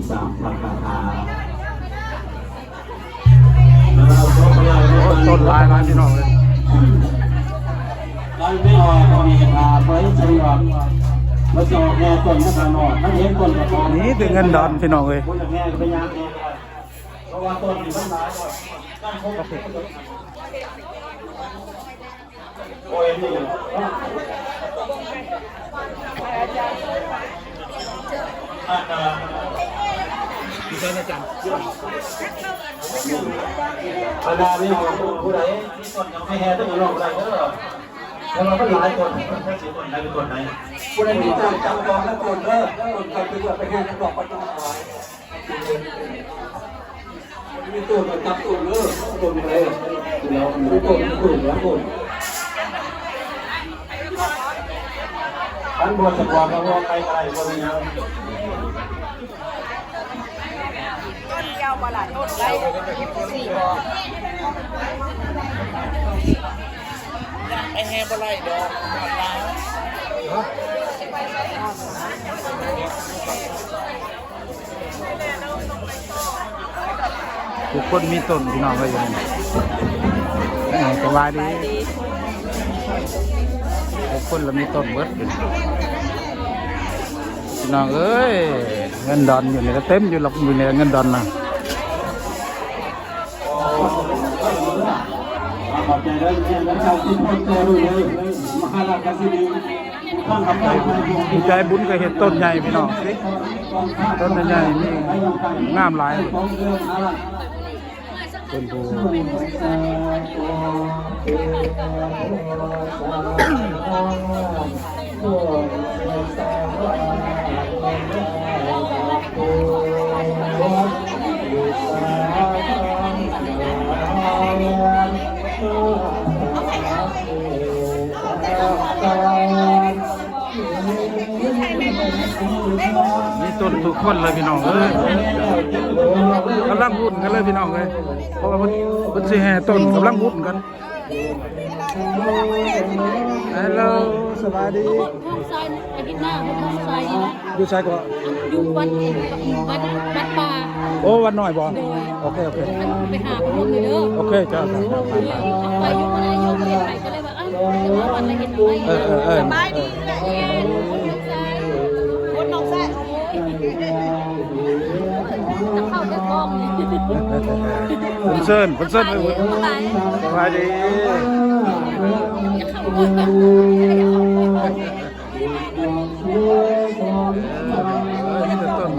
ສາມພັນກວ່າຄາ. ໂອ້ ຕົ້ນຫຼາຍໆ ພີ່ນ້ອງເອີຍ. ນີ້ແຕ່ເງິນດອນ ພີ່ນ້ອງເອີຍ. ບັນດາແມ່ຮອງຜູ້ໃດມີຕົ້ນຫຍັງໄປແຫ່ຕົ້ນກະລອກໄດ້ເດີ ແຕ່ວ່າມັນຫຼາຍຕົ້ນ ມັນຊິຕົ້ນໃດເປັນຕົ້ນໃດ ຜູ້ໃດມີຕົ້ນຈັບດອກແລະຕົ້ນເດີ ຕົ້ນກໍຄືວ່າໄປແຫ່ຕົ້ນດອກໄປຕົ້ນຫຼາຍ. ມີຕົ້ນກໍຈັບຕົ້ນເດີ ຕົ້ນໃດລະ ມີຕົ້ນ ຕົ້ນລະຕົ້ນ ຄັນບໍ່ສະດວກກໍເວົ້າໄປກໍໄດ້ ບໍ່ມີຫຍັງ. ຕົ້ນດຽວບໍ່ລະ ຕົ້ນໃດ ສີ່ບໍ່ ໄປແຫ່ບໍ່ໄດ້ດອກ ທຸກຄົນມີຕົ້ນ ພີ່ນ້ອງເອີຍ ຢູ່ນີ້. ເອີ ສະບາຍດີ ສະບາຍດີ ທຸກຄົນລະມີຕົ້ນເບິດ ພີ່ນ້ອງເອີຍ. ເງິນດອນຢູ່ນີ້ລະເຕັມຢູ່ລະ ຢູ່ນີ້ລະເງິນດອນນະ. ຂອບໃຈເດີ ເຊີນເດີ ເຈົ້າທີ່ພໍ່ເຈົ້າເດີ ມະຫາລາຊະສິນີ ຜູ້ຟັງຄຳໄປ ຜູ້ໃຈບຸນກໍເຮັດຕົ້ນໃຫຍ່ ພີ່ນ້ອງ ຕົ້ນໃຫຍ່ໆ ນີ້ງາມຫຼາຍ ເປັນຜູ້ ມີຕົ້ນທຸກຄົນເລີຍພີ່ນ້ອງເອີຍ ກຳລັງວຸ້ນກັນເລີຍພີ່ນ້ອງເອີຍ ເພາະວ່າເພິ່ນ ເພິ່ນຊິແຫ່ຕົ້ນ ກຳລັງວຸ້ນກັນ. ເຮລໂລ ສະບາຍດີ ພວກຊາຍອາທິດໜ້າ ພວກຊາຍນີ້ນະ ຢູ່ໃສກໍ? ຢູ່ວັດ ວັດ ວັດປ່າ ໂອ້ ວັດນ້ອຍບໍ່? ໂດຍ ໂອເຄ ໂອເຄ ໄປຫາເພິ່ນເດີ ໂອເຄ ເຈົ້າ ໄປຢູ່ ບໍ່ໄດ້ຢູ່ ບໍ່ໄດ້ໄປ ກໍເລີຍວ່າ ເອີ ເອີ ເອີ ສະບາຍດີ ຄົນໜອງຊາຍ ຄົນໜອງຊາຍ ເພິ່ນເຊີນ ເພິ່ນເຊີນໄປພຸ້ນ ສະບາຍດີ ເອີ ມີແຕ່ຕົ້ນ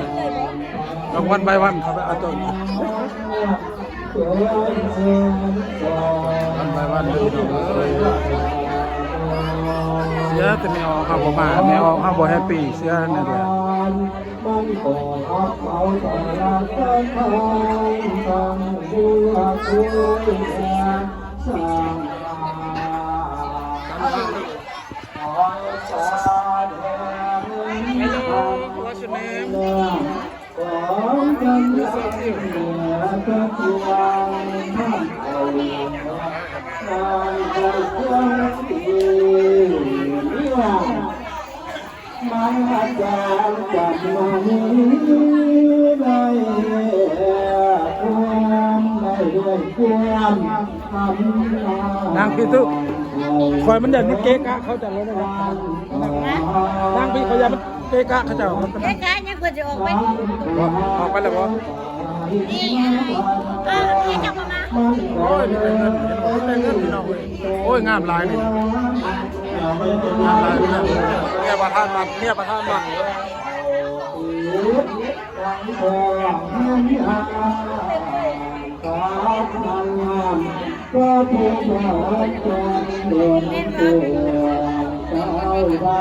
ລາງວັນໄບວັນເຂົາໄປເອົາຕົ້ນ ວັນໄບວັນເດີພີ່ນ້ອງເອີຍ ເສຍແຕ່ແມ່ອອກເຮົາບໍ່ມາ ແມ່ອອກເຮົາບໍ່ແຮບປີ້ ເສຍແນວໃດ ມັນກໍຮັບເອົາຕະຫຼາດໄປຂາຍ ທັງເບືອໂກຍແຊງ Hello, what's your name? What's your name? ມັນອາຈານກັບມະນີໄດ້ ຄວາມໄດ້ດ້ວຍຄວາມທຳນາງພີ້ຕຸ ຂ້ອຍມັນຢ່າງນີ້ເກະກະເຂົາເຈົ້າເລີຍນະ ນາງພີ້ຂ້ອຍຢ່າງ ເກະກະເຂົາເຈົ້າ ເກະກະຫຍັງ ເພິ່ນຊິອອກໄປ ອອກໄປແລ້ວບໍ່? ນີ້ ເອີ ເຂົາເຈົ້າບໍ່ມາ ໂອ້ຍ ມີແຕ່ເງິນ ເຫັນບໍ່ ມີແຕ່ເງິນ ພີ່ນ້ອງເອີຍ ໂອ້ຍ ງາມຫຼາຍນີ້ ງາມຫຼາຍ ເມຍປະທານບ້ານ ເມຍປະທານບ້ານ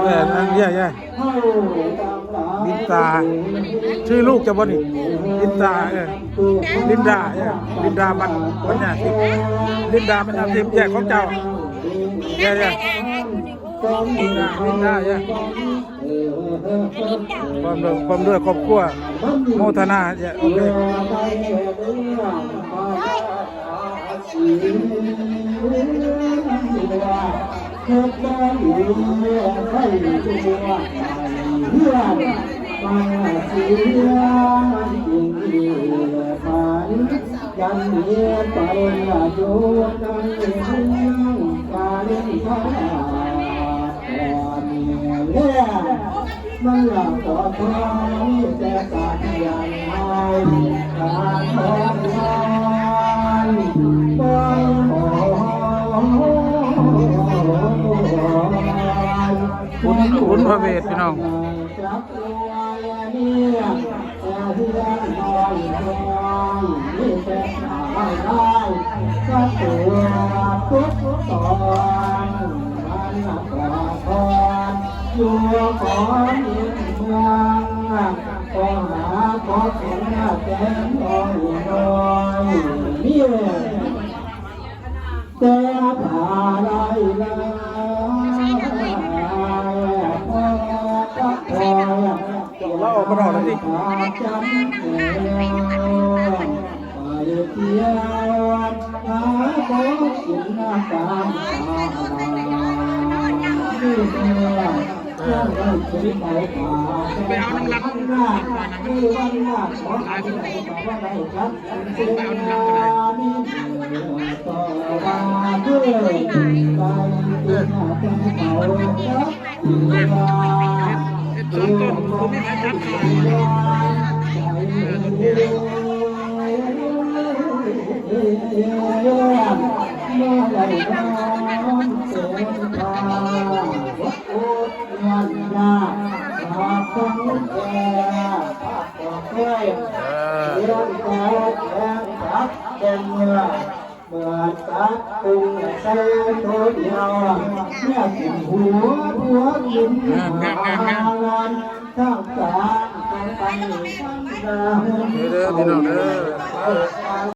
ແມ່ນ ເຢ້ ເຢ້ ລິນຕາ ຊື່ລູກເຈົ້າບໍ່ນີ້? ລິນຕາ ເອີ ລິນດາ ເອີ ລິນດາ ບັນ ບັນຍາທິບ ລິນດາ ບັນຍາທິບ ເຢ້ ຂອງເຈົ້າ ເຢ້ ເຢ້ ລິນດາ ລິນດາ ເຢ້ ພ້ອມດ້ວຍ ພ້ອມດ້ວຍຄອບຄົວ ໂມທະນາ ເຢ້ ໂອເຄ. ເຮັດບ້ານເຮືອນໄຟທົ່ວເຮືອນ ເສຍມັນຈຶ່ງເກີດຝັນ ຈັນເຫດໄປຢູ່ໃນເມືອງກາລິນທະລາດ ກໍມີແລ້ວ ມັນລະກໍພໍມີແຕ່ສາດຢ່າງເຮົາ ການຂອງເຮົາ ບຸນພະເວດ ພີ່ນ້ອງ. ແຕ່ຖ້າໄດ້ລາຍ ພໍ່ກໍຄອຍ ເອົາເຫຼົ້າອອກມາໜ້ອຍໜຶ່ງຕິ ໄປທ່ຽວຫາບໍ່ກິນຕາມຕະຫຼາດ ມີແຕ່ຢາກໄດ້ກິນເຂົ້າປາ ໄປເອົານ້ຳລັດ ມີວັນລາດ ຂໍໃຫ້ໄດ້ກັບ ເອີ ເມື່ອຕັດປຸງໃສ່ໂຕດຽວ ເມື່ອກິນຫົວ ຜົວກິນຫາງານ ທັງການທັງໄປທັງນາ ເດີ ເດີ ພີ່ນ້ອງເດີ.